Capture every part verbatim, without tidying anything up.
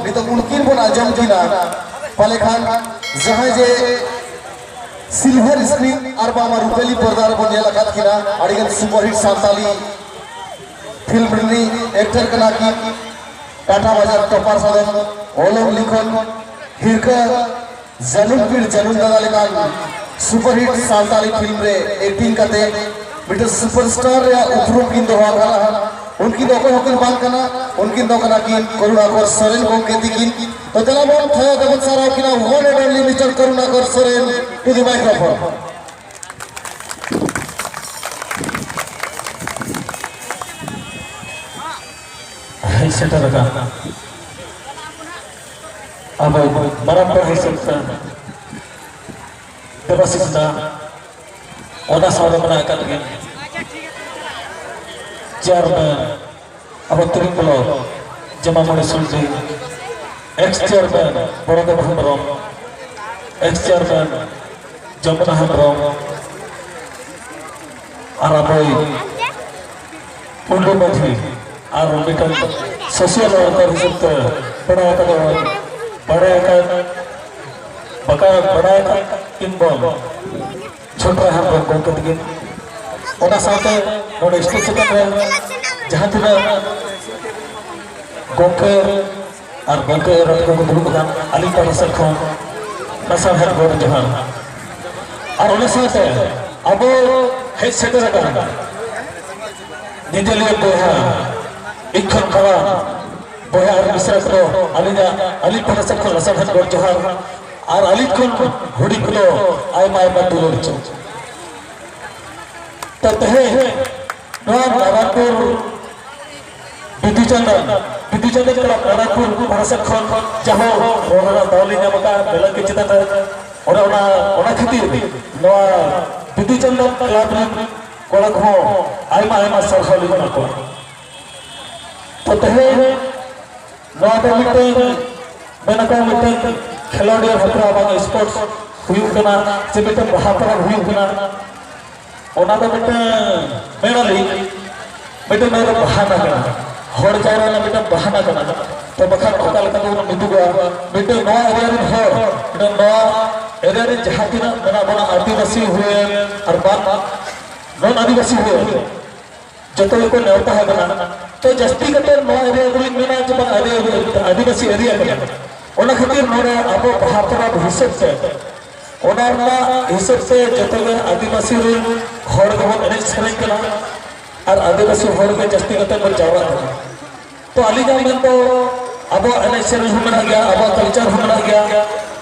ᱱᱤᱛᱚᱜ ᱩᱱᱠᱤᱱ ᱵᱚᱱ ᱟᱸᱡᱚᱢ ᱠᱤᱱᱟ, ᱯᱟᱞᱮ ᱠᱷᱟᱱ ᱡᱟᱦᱟᱸᱭ ᱡᱮ silver screen ᱟᱨ ᱵᱟᱝᱢᱟ ᱨᱩᱯᱟᱹᱞᱤ ᱯᱚᱨᱫᱟ ᱨᱮᱵᱚᱱ ᱧᱮᱞ ᱟᱠᱟᱫ ᱠᱤᱱᱟ, ᱟᱹᱰᱤᱜᱟᱱ superhit ᱥᱟᱱᱛᱟᱞᱤ film ᱨᱤᱱᱤᱡ actor ᱠᱟᱱᱟ ᱠᱤᱱ, ᱴᱟᱴᱟ ᱵᱟᱡᱟᱨ ᱴᱚᱯᱟᱨ ᱥᱟᱫᱚᱢ, ᱚᱞᱚᱜ ᱞᱤᱠᱷᱚᱱ ᱦᱤᱨᱠᱟᱹ ᱡᱟᱹᱱᱩᱢ ᱯᱤᱲ ᱡᱟᱹᱱᱩᱢ ᱫᱟᱫᱟ ᱞᱮᱠᱟᱱ superhit ᱥᱟᱱᱛᱟᱲᱤ film ᱨᱮ acting ᱠᱟᱛᱮ ᱢᱤᱫᱴᱮᱱ superstar ᱨᱮᱭᱟᱜ ᱩᱯᱨᱩᱢ ᱠᱤᱱ ᱫᱚᱦᱚ ᱟᱠᱟᱫᱟ᱾ ᱩᱱᱠᱤᱱ ᱫᱚ ᱚᱠᱚᱭ ᱦᱚᱸᱠᱤᱱ ᱵᱟᱝ ᱠᱟᱱᱟ, ᱩᱱᱠᱤᱱ ᱫᱚ ᱠᱟᱱᱟ ᱠᱤᱱ ᱠᱚᱨᱩᱬᱟᱠᱚᱨ ᱥᱚᱨᱮᱱ ᱜᱚᱢᱠᱮ ᱛᱤᱠᱤᱱ᱾ ᱛᱚ ᱫᱮᱞᱟ ᱵᱚᱱ ᱛᱷᱟᱭᱚ ᱛᱮᱵᱚᱱ ᱥᱟᱨᱦᱟᱣ ᱠᱤᱱᱟ, one and only Mister ᱠᱚᱨᱩᱬᱟᱠᱚᱨ Soren to the microphone᱾ ᱦᱮᱡ ᱥᱮᱴᱮᱨ ᱟᱠᱟᱱ ᱟᱵᱚ ᱢᱟᱨᱟᱝ ᱯᱟᱹᱨᱤᱥ ᱥᱮᱫ ᱠᱷᱚᱱ ᱫᱮᱵᱟᱥᱤᱥ ᱫᱟ, ᱚᱱᱟ ᱥᱟᱶᱨᱮ ᱢᱮᱱᱟᱜ ᱟᱠᱟᱫ ᱜᱮ ᱪᱮᱭᱟᱨᱢᱮᱱ ᱟᱵᱚ Tiring block Jemamoni Suldi, ex chairman Borodeb Hembrom, ex chairman Jamuna Hembrom, ᱟᱨ ᱟᱵᱚᱭᱤᱡ ᱯᱩᱸᱰᱩ ᱢᱟᱹᱡᱷᱤ ᱟᱨ ᱢᱤᱫᱴᱟᱝ social worker ᱦᱤᱥᱟᱹᱵ ᱛᱮ ᱵᱟᱲᱟᱭ ᱟᱠᱟᱫ, ᱵᱟᱲᱟᱭ ᱟᱠᱟᱫ, ᱵᱟᱠᱟ-, ᱵᱟᱲᱟᱭ ᱟᱠᱟᱫ ᱠᱤᱱ ᱵᱚᱱ ᱪᱷᱳᱴᱨᱟ ᱦᱮᱢᱵᱨᱚᱢ ᱜᱚᱢᱠᱮ ᱛᱟᱹᱠᱤᱱ᱾ ᱚᱱᱟ ᱥᱟᱶᱛᱮ ᱱᱚᱰᱮ stage ᱪᱮᱛᱟᱱ ᱨᱮ ᱡᱟᱦᱟᱸ ᱛᱤᱱᱟᱹᱜ ᱜᱚᱢᱠᱮ ᱟᱨ ᱜᱚᱢᱠᱮ ᱮᱨᱟ ᱛᱟᱠᱚ ᱠᱚ ᱫᱩᱲᱩᱵ ᱟᱠᱟᱱ, ᱟᱹᱞᱤᱧ ᱯᱟᱦᱴᱟ ᱥᱮᱫ ᱠᱷᱚᱱ ᱞᱟᱥᱟᱲᱦᱮᱫ ᱜᱚᱰ ᱡᱚᱦᱟᱨ᱾ ᱟᱨ ᱚᱱᱟ ᱥᱟᱶᱛᱮ ᱟᱵᱚ ᱦᱮᱡ ᱥᱮᱴᱮᱨ ᱟᱠᱟᱱ ᱧᱮᱧᱮᱞᱤᱭᱟᱹ ᱵᱚᱭᱦᱟ, ᱤᱧ ᱠᱷᱚᱱ ᱢᱟᱨᱟᱝ ᱵᱚᱭᱦᱟ ᱟᱨ ᱢᱤᱥᱨᱟ ᱠᱚᱫᱚ ᱟᱹᱞᱤᱧᱟᱜ, ᱟᱹᱞᱤᱧ ᱯᱟᱦᱴᱟ ᱥᱮᱫ ᱠᱷᱚᱱ ᱞᱟᱥᱟᱲᱦᱮᱫ ᱜᱚᱰ ᱡᱚᱦᱟᱨ᱾ ᱟᱨ ᱟᱹᱞᱤᱧ ᱠᱷᱚᱱ ᱦᱩᱰᱤᱧ ᱠᱚᱫᱚ ᱟᱭᱢᱟ ᱟᱭᱢᱟ ᱫᱩᱞᱟᱹᱲ ᱪᱚ᱾ ᱛᱚ ᱛᱮᱦᱮᱧ ᱱᱚᱣᱟ ᱱᱟᱨᱟᱱᱯᱩᱨ ᱵᱤᱫᱩ ᱪᱟᱸᱫᱟᱱ, ᱵᱤᱫᱩ ᱪᱟᱸᱫᱟᱱ ᱠᱞᱟᱵᱽ ᱱᱟᱨᱟᱱᱯᱩᱨ ᱯᱟᱦᱴᱟ ᱥᱮᱫ ᱠᱷᱚᱱ ᱡᱟᱦᱳ ᱨᱚᱲ ᱨᱮᱱᱟᱜ ᱫᱟᱣ ᱞᱤᱧ ᱧᱟᱢ ᱟᱠᱟᱫᱼᱟ ᱵᱮᱞᱟᱠᱤ ᱪᱮᱛᱟᱱ ᱨᱮ, ᱚᱱᱟ, ᱚᱱᱟ, ᱚᱱᱟ ᱠᱷᱟᱹᱛᱤᱨ ᱱᱚᱣᱟ ᱵᱤᱫᱩ ᱪᱟᱸᱫᱟᱱ ᱠᱞᱟᱵᱽ ᱨᱮᱱ ᱠᱚᱲᱟ ᱠᱚᱦᱚᱸ ᱟᱭᱢᱟ ᱟᱭᱢᱟ ᱥᱟᱨᱦᱟᱣ ᱞᱤᱧ ᱮᱢᱟ ᱠᱚᱣᱟ᱾ ᱛᱚ ᱛᱮᱦᱮᱧ ᱱᱚᱣᱟ ᱫᱚ ᱢᱤᱫᱴᱟᱝ ᱢᱮᱱ ᱟᱠᱚ ᱢᱤᱫᱴᱟᱝ ᱠᱷᱮᱞᱳᱰᱤᱭᱟᱹ ᱦᱮᱯᱨᱟᱣ ᱵᱟᱝ sports ᱦᱩᱭᱩᱜ ᱠᱟᱱᱟ, ᱥᱮ ᱢᱤᱫᱴᱟᱝ ᱵᱟᱦᱟ ᱯᱚᱨᱚᱵᱽ ᱦᱩᱭᱩᱜ ᱠᱟᱱᱟ, ᱚᱱᱟ ᱫᱚ ᱢᱤᱫᱴᱟᱝ ᱢᱮᱱᱟᱞᱤᱧ ᱢᱤᱫᱴᱟᱝ ᱱᱚᱣᱟ ᱫᱚ ᱵᱟᱦᱟᱱᱟ ᱠᱟᱱᱟ, ᱦᱚᱲ ᱡᱟᱣᱨᱟ ᱨᱮᱱᱟᱜ ᱢᱤᱫᱴᱟᱝ ᱵᱟᱦᱟᱱᱟ ᱠᱟᱱᱟ᱾ ᱛᱚ ᱵᱟᱠᱷᱟᱱ ᱚᱠᱟ ᱞᱮᱠᱟ ᱛᱮᱵᱚᱱ ᱢᱤᱫᱚᱜᱼᱟ? ᱢᱤᱫᱴᱟᱝ ᱱᱚᱣᱟ ᱮᱨᱤᱭᱟ ᱨᱮᱱ ᱦᱚᱲ, ᱢᱤᱫᱴᱟᱝ ᱱᱚᱣᱟ ᱮᱨᱤᱭᱟ ᱨᱮ ᱡᱟᱦᱟᱸ ᱛᱤᱱᱟᱹᱜ ᱢᱮᱱᱟᱜ ᱵᱚᱱᱟ, ᱟᱹᱫᱤᱵᱟᱹᱥᱤ ᱦᱩᱭᱮᱱ ᱟᱨ ᱵᱟᱝ ᱱᱚᱱ ᱟᱹᱫᱤᱵᱟᱹᱥᱤ ᱦᱩᱭᱮᱱ, ᱡᱚᱛᱚ ᱜᱮᱠᱚ ᱱᱮᱣᱛᱟ ᱟᱠᱟᱱᱟ᱾ ᱛᱚ ᱡᱟᱹᱥᱛᱤ ᱠᱟᱛᱮ ᱱᱚᱣᱟ ᱮᱨᱤᱭᱟ ᱫᱚᱞᱤᱧ ᱢᱮᱱᱟ ᱡᱮ ᱵᱟᱝ ᱟᱹᱫᱤ-, ᱟᱹᱫᱤᱵᱟᱹᱥᱤ ᱮᱨᱤᱭᱟ ᱠᱟᱱᱟ᱾ ᱚᱱᱟ ᱠᱷᱟᱹᱛᱤᱨ ᱱᱚᱰᱮ ᱟᱵᱚ ᱵᱟᱦᱟ ᱯᱚᱨᱚᱵᱽ ᱦᱤᱥᱟᱹᱵ ᱛᱮ ᱚᱱᱟ ᱨᱮᱱᱟᱜ ᱦᱤᱥᱟᱹᱵ ᱛᱮ ᱡᱚᱛᱚ ᱜᱮ ᱟᱹᱫᱤᱵᱟᱹᱥᱤ ᱨᱮᱱ ᱦᱚᱲ ᱜᱮᱵᱚᱱ ᱮᱱᱮᱡ ᱥᱮᱨᱮᱧ ᱠᱟᱱᱟ ᱟᱨ ᱟᱹᱫᱤᱵᱟᱹᱥᱤ ᱦᱚᱲ ᱜᱮ ᱡᱟᱹᱥᱛᱤ ᱠᱟᱛᱮ ᱵᱚᱱ ᱡᱟᱣᱨᱟᱜ ᱠᱟᱱᱟ᱾ ᱛᱚ ᱟᱹᱞᱤᱧᱟᱜ ᱢᱮᱱ ᱫᱚ ᱟᱵᱚᱣᱟᱜ ᱮᱱᱮᱡ ᱥᱮᱨᱮᱧ ᱦᱚᱸ ᱢᱮᱱᱟᱜ ᱜᱮᱭᱟ, ᱟᱵᱚᱣᱟᱜ ᱠᱟᱞᱪᱟᱨ ᱦᱚᱸ ᱢᱮᱱᱟᱜ ᱜᱮᱭᱟ,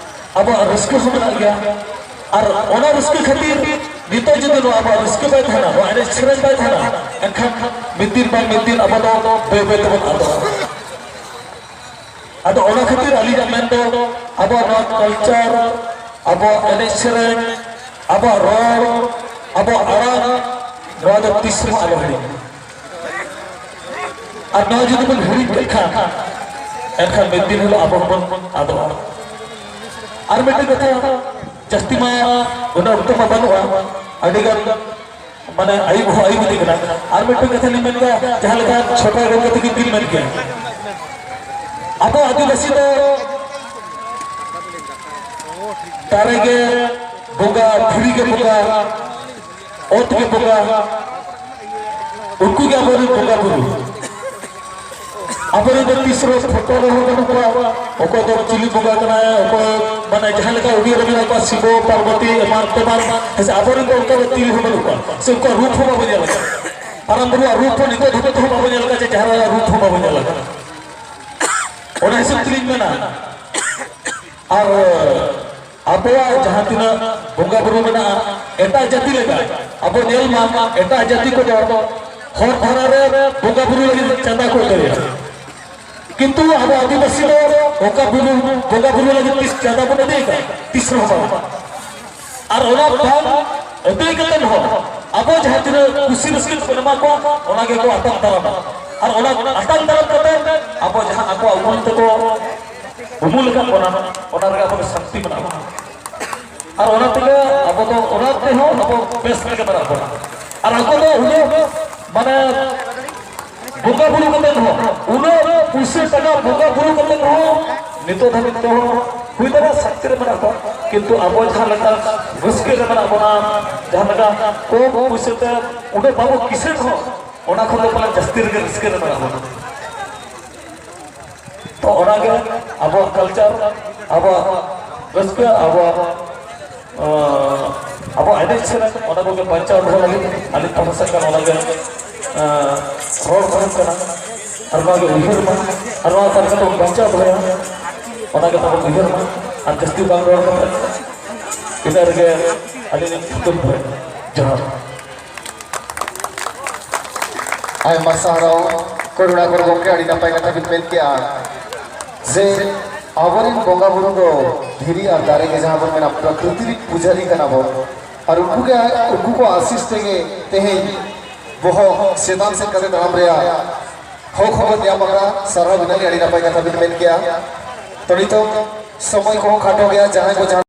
ᱟᱵᱚᱣᱟᱜ ᱨᱟᱹᱥᱠᱟᱹ ᱦᱚᱸ ᱢᱮᱱᱟᱜ ᱜᱮᱭᱟ᱾ ᱟᱨ ᱚᱱᱟ ᱨᱟᱹᱥᱠᱟᱹ ᱠᱷᱟᱹᱛᱤᱨ ᱱᱤᱛᱚᱜ ᱡᱩᱫᱤ ᱱᱚᱣᱟ ᱟᱵᱚᱣᱟᱜ ᱨᱟᱹᱥᱠᱟᱹ ᱵᱟᱭ ᱛᱟᱦᱮᱱᱟ, ᱱᱚᱣᱟ ᱮᱱᱮᱡ ᱥᱮᱨᱮᱧ ᱵᱟᱭ ᱛᱟᱦᱮᱱᱟ, ᱮᱱᱠᱷᱟᱱ ᱢᱤᱫ ᱫᱤᱱ ᱵᱟᱝ ᱢᱤᱫ ᱫᱤᱱ ᱟᱵᱚ ᱫᱚ ᱵᱟᱹᱭ ᱵᱟᱹᱭ ᱛᱮᱵᱚᱱ ᱟᱫᱚᱜᱼᱟ᱾ ᱟᱫᱚ ᱚᱱᱟ ᱠᱷᱟᱹᱛᱤᱨ ᱟᱹᱞᱤᱧᱟᱜ ᱢᱮᱱ ᱫᱚ ᱟᱵᱚᱣᱟᱜ ᱱᱚᱣᱟ ᱠᱟᱞᱪᱟᱨ, ᱟᱵᱚᱣᱟᱜ ᱮᱱᱮᱡ ᱥᱮᱨᱮᱧ, ᱟᱵᱚᱣᱟᱜ ᱨᱚᱲ, ᱟᱵᱚᱣᱟᱜ ᱟᱲᱟᱝ, ᱱᱚᱣᱟ ᱫᱚ ᱛᱤᱥ ᱨᱮᱦᱚᱸ ᱟᱞᱚ ᱦᱤᱲᱤᱧ᱾ ᱟᱨ ᱱᱚᱣᱟ ᱡᱩᱫᱤ ᱵᱚᱱ ᱦᱤᱲᱤᱧ ᱠᱮᱫ ᱠᱷᱟᱱ, ᱮᱱᱠᱷᱟᱱ ᱢᱤᱫ ᱫᱤᱱ ᱦᱤᱞᱳᱜ ᱟᱵᱚ ᱦᱚᱸᱵᱚᱱ ᱟᱫᱚᱜᱼᱟ᱾ ᱟᱨ ᱢᱤᱫᱴᱮᱱ ᱠᱟᱛᱷᱟ, ᱡᱟᱹᱥᱛᱤ ᱢᱟ ᱩᱱᱟᱹᱜ ᱚᱠᱛᱚ ᱢᱟ ᱵᱟᱹᱱᱩᱜᱼᱟ, ᱟᱹᱰᱤ ᱜᱟᱱ ᱢᱟᱱᱮ ᱟᱹᱭᱩᱵ ᱦᱚᱸ ᱟᱹᱭᱩᱵ ᱤᱫᱤ ᱠᱟᱱᱟ᱾ ᱟᱨ ᱢᱤᱫᱴᱮᱱ ᱠᱟᱛᱷᱟ ᱞᱤᱧ ᱢᱮᱱ ᱜᱮᱭᱟ, ᱡᱟᱦᱟᱸ ᱞᱮᱠᱟ ᱪᱷᱳᱴᱟ ᱜᱚᱢᱠᱮ ᱛᱟᱹᱠᱤᱱ ᱠᱤᱱ ᱢᱮᱱ ᱜᱮᱭᱟ, ᱟᱵᱚ ᱟᱹᱫᱤᱵᱟᱹᱥᱤ ᱫᱚ ᱫᱟᱨᱮ ᱜᱮ ᱵᱚᱸᱜᱟ, ᱫᱷᱤᱨᱤ ᱜᱮ ᱵᱚᱸᱜᱟ, ᱚᱛ ᱜᱮ ᱵᱚᱸᱜᱟ, ᱩᱱᱠᱩ ᱜᱮ ᱟᱵᱚᱨᱮᱱ ᱵᱚᱸᱜᱟ ᱵᱩᱨᱩ᱾ ᱟᱵᱚᱨᱮᱱ ᱫᱚ ᱛᱤᱥ ᱨᱮᱦᱚᱸ ᱯᱷᱳᱴᱳ ᱨᱮᱦᱚᱸ ᱵᱟᱹᱱᱩᱜ ᱠᱚᱣᱟ᱾ ᱚᱠᱚᱭ ᱫᱚ ᱪᱤᱞᱤ ᱵᱚᱸᱜᱟ ᱠᱟᱱᱟᱭ, ᱚᱠᱚᱭ ᱢᱟᱱᱮ ᱡᱟᱦᱟᱸ ᱞᱮᱠᱟ ᱩᱭᱦᱟᱹᱨ ᱢᱮᱱᱟᱜ ᱠᱚᱣᱟ, ᱥᱤᱵᱚ, ᱯᱟᱨᱵᱚᱛᱤ, ᱮᱢᱟᱱ ᱛᱮᱢᱟᱱ, ᱦᱮᱸ ᱥᱮ, ᱟᱵᱚᱨᱮᱱ ᱫᱚ ᱚᱱᱠᱟ ᱫᱚ ᱪᱤᱞᱤ ᱦᱚᱸ ᱵᱟᱹᱱᱩᱜ ᱠᱚᱣᱟ, ᱥᱮ ᱩᱱᱠᱩᱣᱟᱜ ᱨᱩᱯ ᱦᱚᱸ ᱵᱟᱵᱚ ᱧᱮᱞ ᱟᱠᱟᱫᱟ᱾ ᱢᱟᱨᱟᱝ ᱵᱩᱨᱩᱣᱟᱜ ᱨᱩᱯ ᱦᱚᱸ ᱱᱤᱛᱚᱜ ᱫᱷᱟᱹᱵᱤᱡ ᱛᱮᱦᱚᱸ ᱵᱟᱵᱚ ᱧᱮᱞ ᱟᱠᱟᱫᱟ, ᱡᱮ ᱡᱟᱦᱮᱨ ᱟᱭᱳᱣᱟᱜ ᱨᱩᱯ ᱦᱚᱸ ᱵᱟᱵᱚ ᱧᱮᱞ ᱟᱠᱟᱫᱟ᱾ ᱚᱱᱟ ᱦᱤᱥᱟᱹᱵ ᱛᱮᱞᱤᱧ ᱢᱮᱱᱟ, ᱟᱨ ᱟᱵᱚᱣᱟᱜ ᱡᱟᱦᱟᱸ ᱛᱤᱱᱟᱹᱜ ᱵᱚᱸᱜᱟ ᱵᱩᱨᱩ ᱢᱮᱱᱟᱜᱼᱟ, ᱮᱴᱟᱜ ᱡᱟᱹᱛᱤ ᱞᱮᱠᱟ ᱟᱵᱚ ᱧᱮᱞ ᱢᱟ, ᱮᱴᱟᱜ ᱡᱟᱹᱛᱤ ᱠᱚᱫᱚ ᱦᱚᱨ ᱫᱷᱟᱨᱟ ᱨᱮ ᱵᱚᱸᱜᱟ ᱵᱩᱨᱩ ᱞᱟᱹᱜᱤᱫ ᱪᱟᱸᱫᱟ ᱠᱚ ᱟᱹᱫᱟᱹᱭᱟ, ᱠᱤᱱᱛᱩ ᱟᱵᱚ ᱟᱹᱫᱤᱵᱟᱹᱥᱤ ᱫᱚ ᱚᱱᱠᱟ ᱵᱩᱨᱩ, ᱵᱚᱸᱜᱟ ᱵᱩᱨᱩ ᱞᱟᱹᱜᱤᱫ ᱛᱤᱥ ᱪᱟᱸᱫᱟ ᱵᱚᱱ ᱟᱹᱫᱟᱹᱭ ᱠᱟᱜᱼᱟ? ᱛᱤᱥ ᱨᱮᱦᱚᱸ ᱵᱟᱝ᱾ ᱟᱨ ᱚᱱᱟ ᱵᱟᱝ ᱟᱹᱫᱟᱹᱭ ᱠᱟᱛᱮ ᱦᱚᱸ ᱟᱵᱚ ᱡᱟᱦᱟᱸ ᱛᱤᱱᱟᱹᱜ ᱠᱩᱥᱤ ᱨᱟᱹᱥᱠᱟᱹ ᱛᱮᱵᱚᱱ ᱮᱢᱟ ᱠᱚᱣᱟ, ᱚᱱᱟ ᱜᱮᱠᱚ ᱟᱛᱟᱝ ᱫᱟᱨᱟᱢᱟ᱾ ᱟᱨ ᱚᱱᱟ ᱟᱛᱟᱝ ᱫᱟᱨᱟᱢ ᱠᱟᱛᱮ ᱟᱵᱚ ᱡᱟᱦᱟᱸ ᱟᱠᱚᱣᱟᱜ ᱩᱢᱩᱞ ᱛᱮᱠᱚ ᱩᱢᱩᱞ ᱟᱠᱟᱫ ᱵᱚᱱᱟ, ᱚᱱᱟ ᱨᱮᱜᱮ ᱟᱵᱚ ᱫᱚ ᱥᱟᱱᱛᱤ ᱢᱮᱱᱟᱜ ᱵᱚᱱᱟ᱾ ᱟᱨ ᱚᱱᱟ ᱛᱮᱜᱮ ᱟᱵᱚ ᱫᱚ, ᱚᱱᱟ ᱛᱮᱦᱚᱸ ᱟᱵᱚ ᱵᱮᱥ ᱨᱮᱜᱮ ᱢᱮᱱᱟᱜ ᱵᱚᱱᱟ᱾ ᱟᱨ ᱟᱠᱚ ᱫᱚ ᱩᱱᱟᱹᱜ, ᱢᱟᱱᱮ, ᱵᱚᱸᱜᱟ ᱵᱩᱨᱩ ᱠᱟᱛᱮ ᱦᱚᱸ ᱩᱱᱟᱹᱜ ᱯᱩᱭᱥᱟᱹ ᱯᱩᱭᱥᱟᱹ ᱴᱟᱠᱟ ᱵᱚᱸᱜᱟ ᱵᱩᱨᱩ ᱠᱟᱛᱮ ᱨᱮᱦᱚᱸ ᱱᱤᱛᱚᱜ ᱫᱷᱟᱹᱵᱤᱡ ᱛᱮᱦᱚᱸ ᱦᱩᱭ ᱫᱟᱲᱮᱭᱟᱜᱼᱟ ᱥᱟᱠᱛᱤ ᱨᱮ ᱢᱮᱱᱟᱜ ᱠᱚᱣᱟ, ᱠᱤᱱᱛᱩ ᱟᱵᱚ ᱡᱟᱦᱟᱸ ᱞᱮᱠᱟ ᱨᱟᱹᱥᱠᱟᱹ ᱨᱮ ᱢᱮᱱᱟᱜ ᱵᱚᱱᱟ, ᱡᱟᱦᱟᱸ ᱞᱮᱠᱟ ᱠᱚᱢ ᱯᱩᱭᱥᱟᱹ ᱛᱮ ᱩᱰᱟᱹᱜ ᱵᱟᱵᱚ ᱠᱤᱥᱟᱹᱬ ᱦᱚᱸ, ᱚᱱᱟ ᱠᱷᱚᱱ ᱫᱚ ᱯᱟᱞᱮ ᱡᱟᱹᱥᱛᱤ ᱨᱮᱜᱮ ᱨᱟᱹᱥᱠᱟᱹ ᱨᱮ ᱢᱮᱱᱟᱜ ᱵᱚᱱᱟ᱾ ᱛᱚ ᱚᱱᱟᱜᱮ ᱟᱵᱚᱣᱟᱜ culture, ᱟᱵᱚᱣᱟᱜ ᱨᱟᱹᱥᱠᱟᱹ, ᱟᱵᱚᱣᱟᱜ, ᱟᱸ, ᱟᱵᱚᱣᱟᱜ ᱮᱱᱮᱡ ᱥᱮᱨᱮᱧ, ᱚᱱᱟ ᱠᱚᱜᱮ ᱵᱟᱧᱪᱟᱣ ᱫᱚᱦᱚ ᱞᱟᱹᱜᱤᱫ ᱟᱹᱞᱤᱧ ᱯᱟᱦᱴᱟ ᱥᱮᱫ ᱠᱷᱚᱱ ᱚᱱᱟᱜᱮ, ᱟᱸ, ᱨᱚᱲ ᱛᱟᱦᱮᱱ ᱠᱟᱱᱟ᱾ ᱟᱨ ᱱᱚᱣᱟᱜᱮ ᱩᱭᱦᱟᱹᱨ ᱢᱟ, ᱟᱨ ᱱᱚᱣᱟ ᱚᱠᱟ ᱞᱮᱠᱟ ᱛᱮᱵᱚᱱ ᱵᱟᱧᱪᱟᱣ ᱫᱚᱦᱚᱭᱟ, ᱚᱱᱟᱜᱮ ᱛᱟᱵᱚᱱ ᱩᱭᱦᱟᱹᱨ ᱢᱟ᱾ ᱟᱨ ᱡᱟᱹᱥᱛᱤ ᱵᱟᱝ ᱨᱚᱲ ᱠᱟᱛᱮ ᱤᱱᱟᱹ ᱨᱮᱜᱮ ᱟᱹᱞᱤᱧ ᱞᱤᱧ ᱛᱷᱩᱠᱟᱹᱢ ᱫᱚᱦᱚᱭᱟ᱾ ᱡᱚᱦᱟᱨ᱾ ᱟᱭᱢᱟ ᱥᱟᱨᱦᱟᱣ ᱠᱚᱨᱩᱬᱟᱠᱚᱨ ᱜᱚᱢᱠᱮ, ᱟᱹᱰᱤ ᱱᱟᱯᱟᱭ ᱠᱟᱛᱷᱟ ᱵᱤᱱ ᱢᱮᱱ ᱠᱮᱜᱼᱟ ᱡᱮ ᱟᱵᱚᱨᱮᱱ ᱵᱚᱸᱜᱟ ᱵᱩᱨᱩ ᱫᱚ ᱫᱷᱤᱨᱤ ᱟᱨ ᱫᱟᱨᱮ ᱜᱮ ᱡᱟᱦᱟᱸ ᱵᱚᱱ ᱢᱮᱱᱟ ᱯᱨᱚᱠᱨᱤᱛᱤ ᱨᱤᱱ ᱯᱩᱡᱟᱨᱤ ᱠᱟᱱᱟ ᱵᱚᱱ, ᱟᱨ ᱩᱱᱠᱩ ᱜᱮ, ᱩᱱᱠᱩ ᱠᱚ ᱟᱥᱤᱥ ᱛᱮᱜᱮ ᱛᱮᱦᱮᱧ ᱵᱚᱦᱚᱜ ᱪᱮᱛᱟᱱ ᱥᱮᱫ ᱠᱟᱛᱮ ᱛᱟᱲᱟᱢ ᱨᱮᱭᱟᱜ ᱦᱚᱠ ᱦᱚᱸᱵᱚᱱ ᱧᱟᱢ ᱟᱠᱟᱫᱟ᱾ ᱥᱟᱨᱦᱟᱣ ᱵᱤᱱᱟᱞᱤ, ᱟᱹᱰᱤ ᱱᱟᱯᱟᱭ ᱠᱟᱛᱷᱟ ᱵᱤᱱ ᱢᱮᱱ ᱠᱮᱜᱼᱟ᱾ ᱛᱚ ᱱᱤᱛᱚᱜ ᱥᱚᱢᱚᱭ ᱠᱚᱦᱚᱸ ᱠᱷᱟᱴᱚ ᱜᱮᱭᱟ, ᱡᱟᱦᱟᱸᱭ ᱠᱚ ᱡᱟᱦᱟᱸ